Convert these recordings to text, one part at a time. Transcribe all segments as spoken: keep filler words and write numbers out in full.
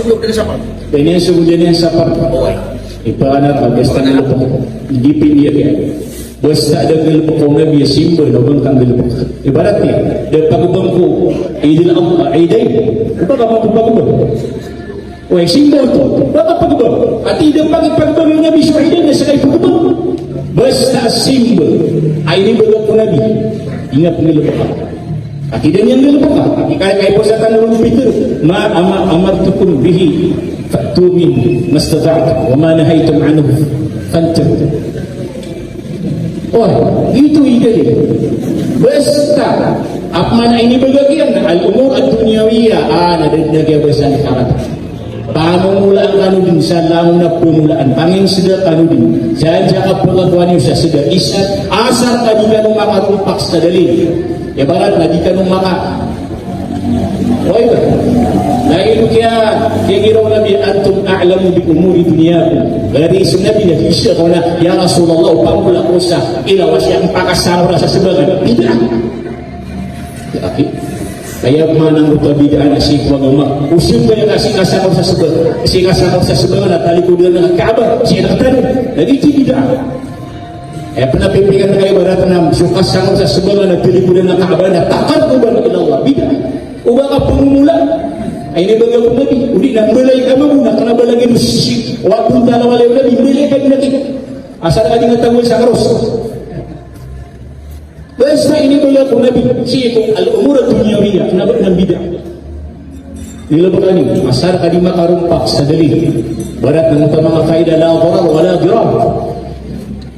sogo dn a sapar. Ba ini sogo dn a sapar. Oway. Ipanar ka basta nggalbk. Dipindi a kiya. Basta da nggalbk o Nabi a simba, na o ba ngka nggalbk. Ibarat iyan, da pagabang ko Eid al-Adha, Eidain. O ba ka mapagabang? Oway, simba oto. O ba ka pagabang? Ati da pag-, pagabang o Nabi so Eidain na ska i pagabang. Basta simba a inibagak o Nabi, di ngka pnggalbka. Ati da niyan nggalbka. Ati kay, kay pzatan o Peter, ma, ama, amartukum bihi fa'tu minhu mastata'tum, wa ma nahaytum anhu fantahu. O, ito i dalil. Basta, opama na inibagak iyan, al-umur ad-dunyawiyah, a, na da dn a giya basta ni karat. Pamomolaan kano dn sa langon a pamomolaan, panginsda kano dn. Sa, sa kapakakowa niyo sa sda, isa, asar ka di kano makarompak sa dalil. Ibarat na di kano maka-, oway ba? Na ino kiya, kiya giraw o Nabi, "Antum a'lamu bi umuri dunyakum." Gari so Nabi na, "Isa ko na, ya Rasulullah, opama ko sa ilawas iyan, pakasanor sa sbangan." Bid'ah. Ya, akhi. Kaya mana ngka bid'ah na sii ko agama. Osay ba iyan a sii kasanor sa sbangan, sii kasanor sa sbangan na talikodan a Kaaba, sii na katano. Na giyoto i bid'ah. Aya pn a pipikir ngka ibarat na so kasanor sa sbangan na talikodan a Kaaba na taqarruban ila Allah. Bid'ah. O ba ka pamomola. Ay, inibagak o Nabi. Odi na mbalay ka mambo na kna ba lagid o sii. Wa kunta ala wali Nabi, mbalay ka dn lagid. Asar ka di ngka tagol sa karos. Basta inibagak o Nabi, sii ko al-umur ad-dunyawiyah, kna ba dn a bid'ah. Di lbka niyo, asar ka di makarompak sa dalil. Ibarat na manga kaidah, la darar wa la dirar.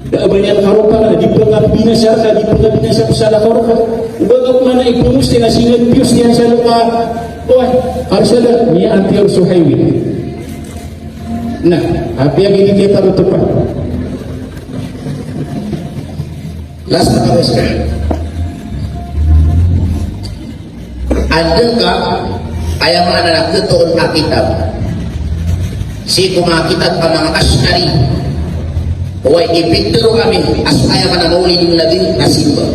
Da a ba niyan karompakan, di pkabinasa rka, di pkabinasa ko salakaw rka. O ba ka opama na ipmosting a sii nga piyos iyan sa loka Oway, harus ada niya anti harus suhaywi. Na, apiya gini kita rutupa. Last na ka. Anda ka, aya maana na ketoon a kitab. Sii ko manga kitab a manga Ash'ari. Oway, ipitharo ami a so aya maana Maulidun Nabi na simba.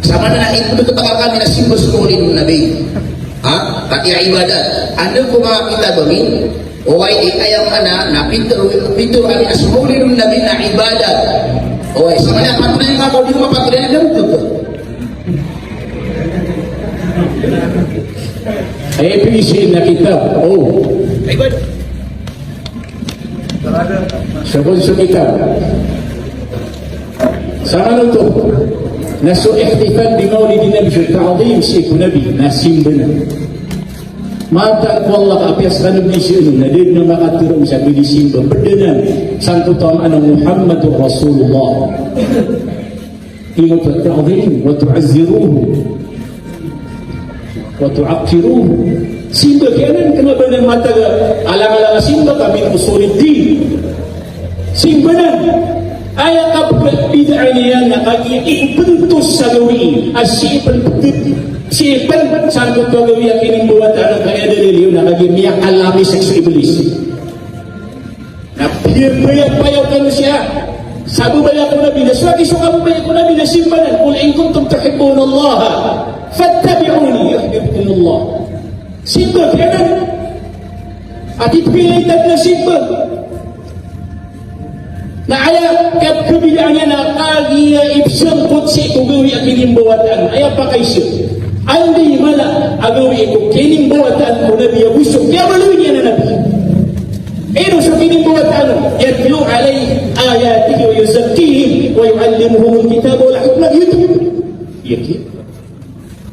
Sa maana na ipitharo kami na simba so Maulidun Nabi. Ha? Pati ibadat. Anda ko manga kitab ami, oway, i aya maana na pitharo, pitharo ami a so Maulidun Nabi na ibadat. Oway, sa maana patunay nga ko di ko mapatunay na dapat ko. Ay, pisi na kitab. O. Sabon so kitab. Sa maana oto na so ihtifal bi Maulidin Nabi, so ta'zim sii ko Nabi, na simba nan. Mataan ko Allah ka apiya skano di sii na da dn a makatharo sa di simba. Pd anan sangkoto a maana Muhammadur Rasulullah. Ino, ta'zim, wa tu'azziruhu, wa tu'aqqiruhu. Simba kiyanan, kna ba anan matag a alang-alang a simba ka min usulid din. Simba nan. Aya kabid'ah niyan na kagiya ipntos sa gawii a sii pn pd, sii pn sangkoto a gawii a kinimbawataan ka aya dalil iyan na kagiya miyakalami sii so Iblis. Na piyabaya-baya kano siya. Sa babaya ko Nabi, na so agi so kababaya ko Nabi na simba nan, "Qul in kuntum tuhibbunallaha fattabi'uni yuhbibkumullah." Simba kiyanan. Ati pilay tag na simba. Na aya kabid'ah niyan na kagiya ipsangkot sii ko gawii a kinimbawataan. Aya pakaiza. Anda i mala a gawii ko kinimbawataan ko Nabi ago so kiyabaloy niyan a Nabi. Ino so kinimbawataan on? Yatlu alayhim ayatihi wa yuzakkihim wa yu'allimuhumul kitaba wal hikmah. Giyoto.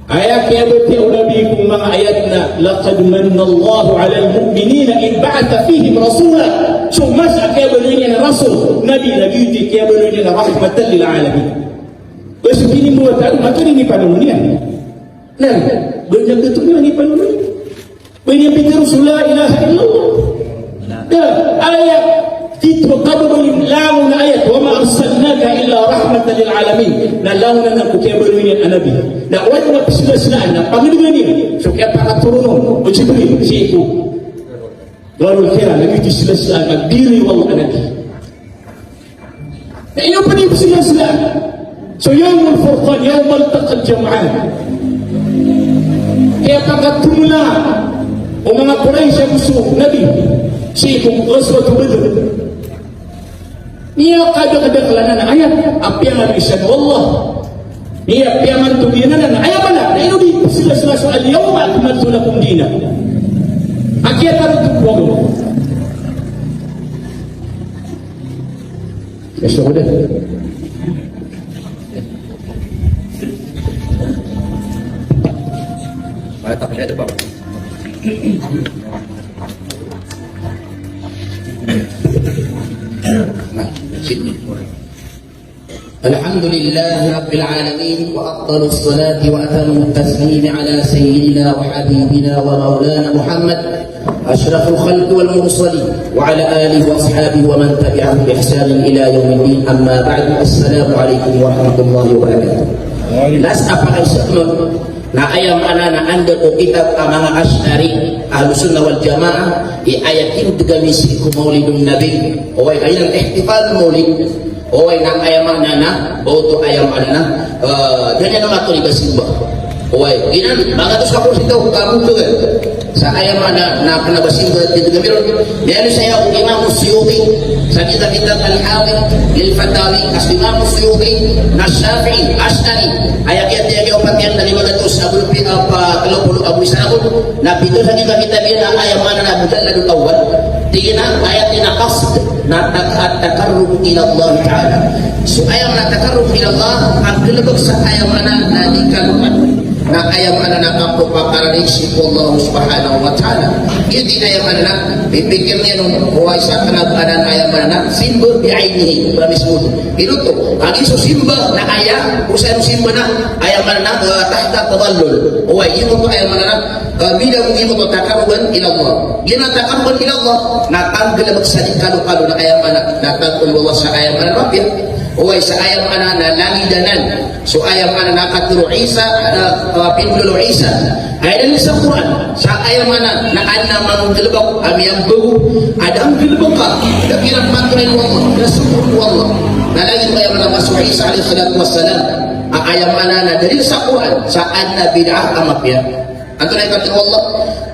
Aya kiyabatiya o Nabi ko manga ayat na, "Laqad manna Allahu alal mu'minina idh ba'atha fihim rasula." So masa a kiyabaloy niyan a rasul, Nabi, na giyoto i kiyabaloy niyan a rahmatan lil alamin. Ba so kinimbawataan on, mataan i inipanongon iyan. Na, ba niyan gatoon a inipanongon iyan. Ba niyan pitharo so la ilaha illallah. Da, aya, titho kababaloy, langon a ayat, "Wa ma arsalnaka illa rahmatan lil alamin." Na langon anan ko kiyabaloy niyan a Nabi. Na oway, na pslaslaan, na pangndgan iyan so kiyapakatoron on o Jibril sii ko Gharul Hira, na giyoto i slaslaan a biyaloy o Allah a Nabi. Na ino pn i pslaslaan? So Yawmul Furqan, yawmal taqal jam'an. Kiyapakatomla o manga Quraysh ago so Nabi sii ko Ghazwat Badr. Miyakadakdakl anan a ayat a piyangantogan o Allah. Miya, piyangantogan iyan anan a ayat a, na ino di pslaslaan so "Al-yawma akmaltu lakum dinakum." A kiyatarotop ko agama. Yes, so, udah. Nah, sini. Alhamdulillahi Rabbil Alamin, wa afdalus salati wa atammu taslimi ala sayyidina wa habibina wa maulana Muhammad, ashrafil khalqi wal mursalin, wa ala alihi wa ashabihi wa man tabi'ahum bi ihsanin ila yawmiddin, amma ba'du. Assalamu alaikum warahmatullahi wabarakatuh. Last a pakaiza on, na aya maana na anda ko kitab a manga Ash'ari, Ahlus Sunnah wal Jamaah, i aya kinitgami sii ko Maulidun Nabi, oway, aya ihtifal Maulid, oway, na aya maana na, ba oto aya maana na, eh, da niyan matharo i ba simba. Oway, giyanan, magatos ka porsyento ko kabugtong. Sa aya maana na kna ba simba, titgami ron. Miyaaloy saya o Imam Suyuti, sa kitab, kitab Al-Hawi lil Fatawi, ka so Imam Suyuti na Shafi'i, Ash'ari, aya kiyatiyagi o patiyan na lima gatos ago lopi, apa, tlo polo ago isa ragon, na pitharo sa kitab, kitab iyan na aya maana na mujalladul awwal. Tig iyan a aya tig iyan a qasd na tak-, at-taqarrub ila Allah Ta'ala. So aya maana taqarrub ila Allah, a galbk sa aya maana na di kalokan. Na aya maana na kapopakarani sii ko Allah Subhanahu wa Ta'ala. Giyoto i aya maana na pipikir iyan on, oway, sa kena ba anan aya maana na simba bi'ainihi, ba mismo. Ino oto, kagiya so simba na aya, o sa simba na aya maana na, eh, tahta tadallul. Oway, ino oto aya maana na, eh, bida mo ino oto taqarruban ila Allah. Giya na taqarruban ila Allah, na tanggalebek sa di kalokalo na aya maana, na tanggalebek sa aya maana na mapiya. Oway, sa aya maana na langidanan. So aya maana na katharo o Isa, na, ah, pindolog o Isa. Aya dalil sa Qur'an, sa aya maana na adn a manggalebek a miyambago, adn a nggalebek ka, da kiran pantoray o Allah, da sogoon o Allah. Na lagid o aya maana na so Isa alayhis salatu wassalam. A aya maana na dalil sa Qur'an, sa adn a bid'ah a mapiya. Antonaa i katharo o Allah?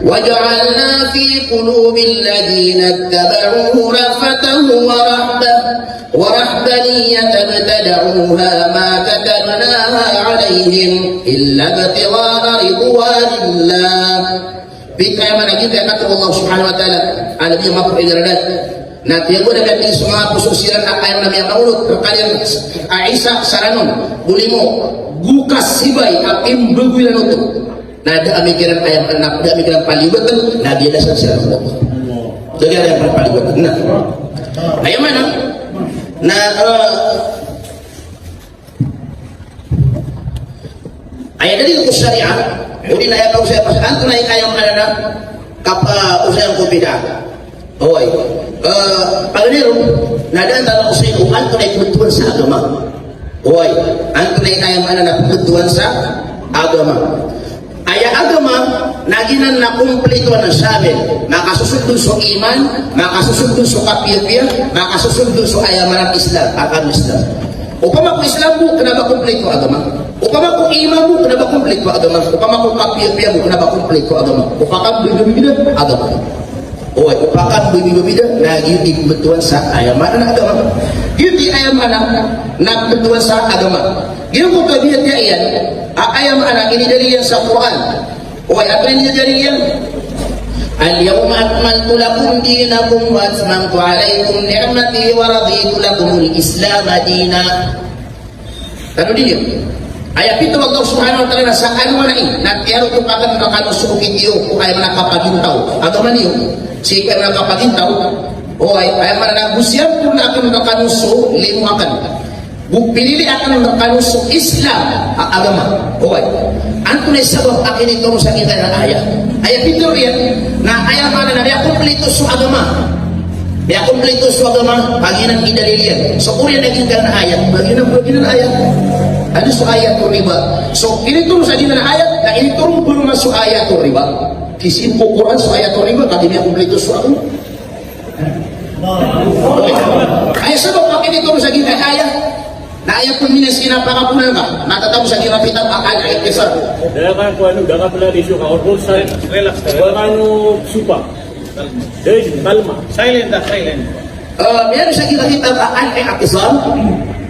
"Wa ja'alna fi qulubil ladhina ittaba'uhu ra'fatan wa rahbah, wa rahbaniyatan ibtada'uha ma katabnaha 'alayhim illa ibtigha'a ridwanillah." Pitharo iyan a giyoto i katharo o Allah Subhanahu wa Ta'ala, a lbi a maphoon iran. Na tiyago na miyatig so manga poso siran a aya maana na miyamangonot rkaniyan a Isa, sa ranon, bo limo, go kasibay a pimbago iran oto. Na da a mikiran aya, na da a mikiran paliwatan, na biyadasan siran o Allah. Da a mikiran paliwatan. Na aya maana na, eh, aya dalil ko shariah, odi na aya kaosay a pas, antonaa i aya maana na kapaosay ko bid'ah. Oway. Eh, paganay ron, na da a tano osay ko antonaa i pmbtowan sa agama. Oway. Antonaa i aya maana na pmbtowan sa agama. Aya agama na giyanan na komplito na shamil. Makasosold on so iman, makasosold on so kapiyapiya, makasosold on so aya maana na Islam, agama Islam. Opama ko Islam bo, kna ba komplito agama. Opama ko iman bo, kna ba komplito agama. Opama ko kapiyapiya bo, kna ba komplito agama. O pakambibida agama. Oway, o pakambibida na giyoto i pmbtowan sa aya maana na agama. Giyoto i aya maana na pmbtowan sa agama. Giyoto i kabiyatiya iyan a aya maana inidalil iyan sa Qur'an. Oway, antonaa i inidalil iyan? "Al-yawma akmaltu lakum dinakum wa atmamtu alaykum ni'mati wa raditu lakumul Islama dina." Tanodi niyo. Aya pitharo o Allah Subhanahu wa Ta'ala na sa alongan ai, na tiyarotok akn rkano so okit iyo ko aya maana kapagintaw. Agama niyo, sii ko aya maana kapagintaw. Oway, aya maana na go siyampurna akn rkano so limo akn. Go pinili akn rkano so Islam a agama. Oway. Antonaa i sabap a kinitoron sa giyanan a ayat? Aya pitharo iyan na aya maana na miyakomplito so agama. Miyakomplito so agama, ba giyanan i dalil iyan. So oriyan a giyanan a ayat, ba giyanan, ba giyanan a ayat. Anda so ayat o riba? So kinitoron sa giyanan a ayat, na initoron bo man so ayat o riba. Sii ko Qur'an so ayat o riba, kagiya miyakomplito so agama. Aya sabap a kinitoron sa giyanan a ayat, na aya pn minas kinapakaponan ka, na tatamo sa giyanan a kitab a Al-I'tisam. Da ka ko ano, da ka pala lisyo ka, or sa, relax ka. Ba ka ano, supa. Dahil, kalma. Silent, ah, silent. Eh, miyaaloy sa giyanan a kitab a Al-I'tisam.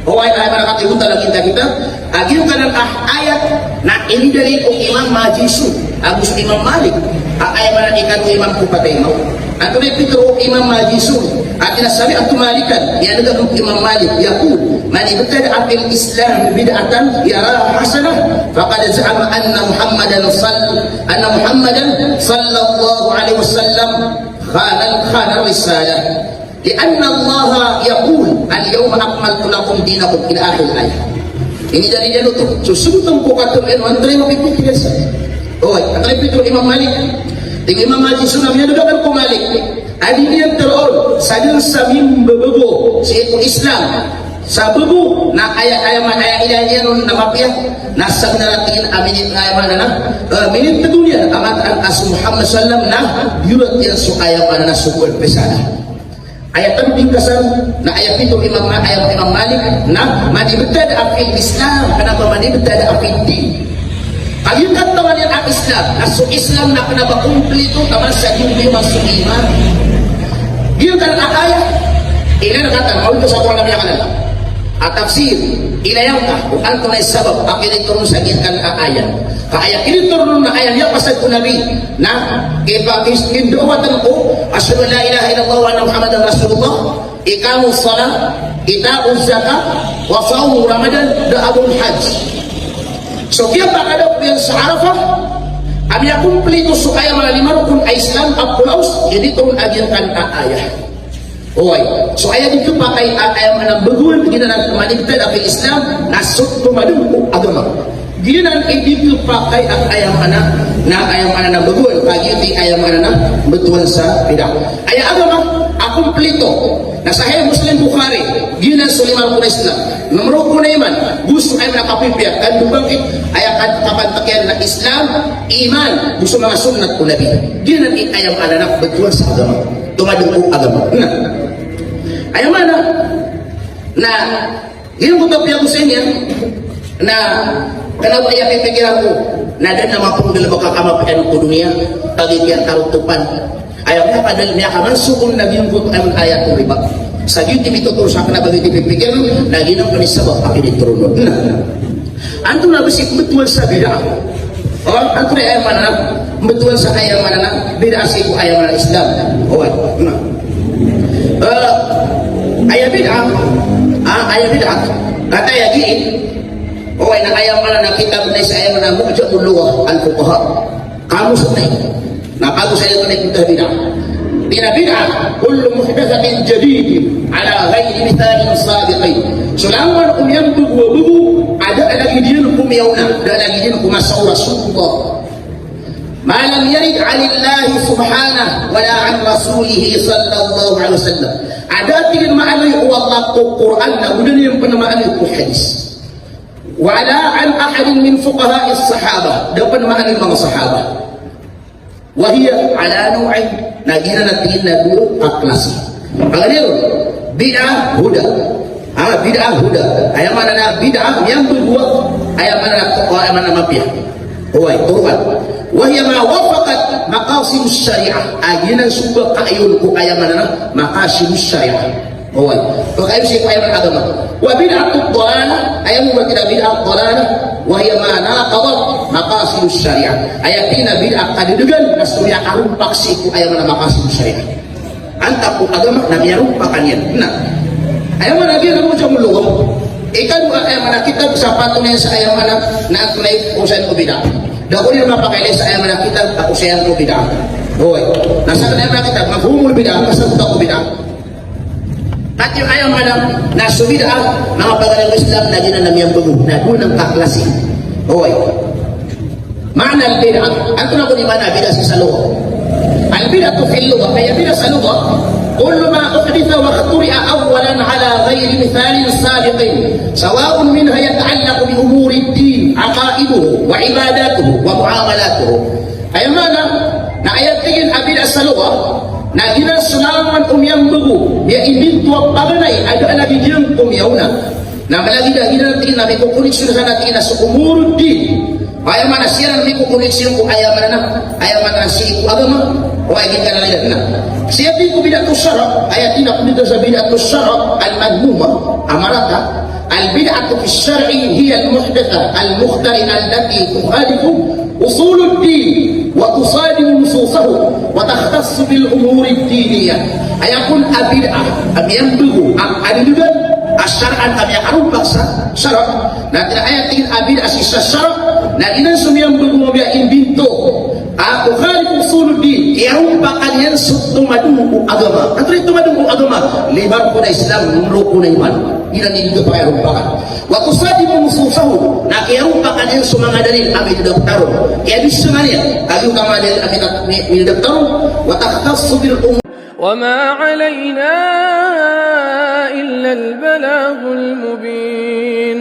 Oway, aya maana na kathigotan a giyanan a kitab. A giyanan a ayat na inidalil o Imam Majishun ago so Imam Malik a aya maana na ikatlo imam ko patay mawt. Antonaa i pitharo o Imam Majishun? A tig iyan a sami'tu Malikan, miyan'g akn ko Imam Malik, yaqul, "Man ibtada'a fil Islam bid'atan yaraha hasanah, faqad za'ama anna Muhammadan sal-, anna Muhammadan sallallahu alaihi wasallam khana, khana risalah." "Li'anna Allaha yaqul, 'Al-yawma akmaltu lakum dinakum,'" ila akhir ayah. Inidalil iyan oto. So sogotan ko katharo iyan, antonaa i mapipikir iyan sa. Oway, antonaa i pitharo o Imam Malik? Tig o Imam Majishun a miyan'g akn ko Malik a di niyan tharoon sa dn sa mimbabago sii ko Islam sa bago na aya, aya ma-, aya ilaya niyan on na mapiya, na sa ginarating a minit, aya maana na, eh, minit na doniya a mataan a so Muhammad sallam na biyorat iyan so aya maana na so kowan risala. Aya tano bingkasan na aya pitharo o Imam Ma-, aya Imam Malik na man ibtada'a fil Islam, kna ba man ibtada'a fid din. Kagiya katawan iyan a Islam, na so Islam na kna ba komplito, taman sa giyoto man so iman. Giyoto a ayat, ilaya rkatano, maolog sa Qur'an a miyakalala. A tafsir, ilaya ngka o antonaa i sabap a kinitoron sa giyanan a ayat. Ka aya kinitoron a ayat, miyapasad ko Nabi, na kipakis-, kindaawatan ko, "Ashhadu an la ilaha illallah wa anna Muhammadan Rasulullah, iqamus salah, ita'uz zakah, wa sawmu Ramadan, da abul hajj." So kiyapakada ko iyan sa Arafah a miyakomplito so aya maana lima rokon a Islam a polaos, initoron a giyangkanan a ayah. Oway, so aya di khapakay a aya maana bgowan, giyanan a manibtadi' fil Islam na so tomadm ko agama. Giyanan i di khapakay a aya maana, na aya maana na bgowan, kagiya di aya maana na btowan sa bid'ah. Aya agama a komplito na Sahih Muslim, Bukhari, giyanan so lima rokon a Islam. Nomor rokon a iman, go so aya maana kapipiya, kandobangkit, aya kapantag iyan na Islam, iman, go so manga sunnat o Nabi. Giyanan i aya maana na btowan sa agama. Tomadm ko agama. Na aya maana na giyangkoto a piyagosayn iyan na kna o aya pipikiran ko na da a mapnggalbk a kamapiya ko doniya, kagiya karotopan. Aya miyakadal, miyakamansokh on na giyangkoto a aya maana a ayat o riba. Sa giyoto i mitotoro sa kna ba giyoto i pipikiran na giyanan i sabap a kinitoron on. Na antonaa bs i mbtowan sa bid'ah? O, antonaa i aya maana na mbtowan sa aya maana na bid'ah sii ko aya maana Islam? Oway. Na, eh, aya bid'ah, ah, aya bid'ah, katii a giya, oway, na aya maana na kitab na isa aya maana Mu'jamul Lughah al-Fuqaha. Kamus na. Na kamus aya maana kitab bid'ah. Tig iyan a bid'ah, kullu muhdathatin jadidatin ala ghayri mithalin sabiqin. So langowan o miyambgo a bgo a da a lagid iyan ko miyaona, da a lagid iyan ko masa o Rasulullah. Ma lam yarid 'anillahi subhanahu wa la 'an rasulihi sallallahu alaihi wasallam. A da a tig iyan maaloy o Allah ko Qur'an, na go da niyan pn maaloy ko hadis. Wa la 'an ahadin min fuqaha'is sahabah. Da pn maaloy o manga sahabah. Wa hiya ala naw'ayn, na giyanan a tig iyan na dowa a klasi. Paganay ron, bid'ah huda. Ha, bid'ah huda. Aya maana na bid'ah miyambgo a, aya maana na, aya maana na mapiya. Oway, toroan. Wa hiya ma wafaqat maqasidish shari'ah. A giyanan so ba kaayon ko aya maana na maqasidish shari'ah. Oway. Pakayon sii ko aya maana agama. Wa bid'atun dalalah, aya mambo a bid'ah dalalah, wa hiya ma naqada maqasidash shari'ah. Aya tig iyan a bid'ah a kadadagan na so miyakarompak sii ko aya maana maqasidash shari'ah. Antaa ko agama na miyarompakan iyan. Na aya maana giyanan a Mu'jamul Lughah. Ikadowa, aya maana kitab sa patot iyan sa aya maana na antonaa i osayan ko bid'ah. Da ko niyan mapakailay sa aya maana kitab a osayan ko bid'ah. Oway. Na sa aya maana kitab, mafhumul bid'ah, kasabotan ko bid'ah. Katii a aya maana na so bid'ah, manga pagari ko Islam, na giyanan a miyambgo, na dowa a klasi. Oway. Maana al-bid'ah, antonaa bo i maana a bid'ah sii sa lugha? Al-bid'atu fil lugha, aya bid'ah sa lugha, kullu ma uhditha wa ikhturi'a awwalan ala ghayri mithalin sabiqin, sawa'un minha yata'allaqu bi umurid din, aqaiduhu, wa ibadatuhu, wa muamalatuhu. Aya maana na aya tig iyan a bid'ah sa lugha, na giyanan so langowan o miyambgo, miyaimbinto a paganay a da a lagid iyan ko miyaona. Na malagid a giyanan tig iyan na mikokoneksyon sa na tig iyan na so umurud din. Aya maana siran mikokoneksyon ko aya maana na, aya maana na sii ko agama, o aya giyanan na. Sii ko bid'atu shara', aya tig iyan a pmbid'ah sa bid'atu shara' al-madhmumah, a marata, al-bid'atu fi shara'i hiya al-muhdathah al-mukhtari'ah allati tukhalifu usulud din wa tusadimu nususahu wa takhtassu bil umurid diniyah. Aya kon a bid'ah a miyambgo a kadadagan a shar'an a miyakarompak sa shara'. Na tig iyan a aya tig iyan a bid'ah sii sa shara' na giyanan so miyambgo a miyaimbinto a tukhalifu usulud din, kiyarompakan iyan so tomadm o agama. Antonaa i tomadm o agama? Lima rokon a Islam, rokon a iman. Giyanan i di kapakarompakan. Wa tusadimu nususahu, na kiyarompakan iyan so manga dalil a midaptar on. Kiyabisngan iyan a giyoto a manga dalil a mida-, mi-, midaptar on. Wa takhtassu bil umur. Wa ma alayna illa al-balaghul mubin.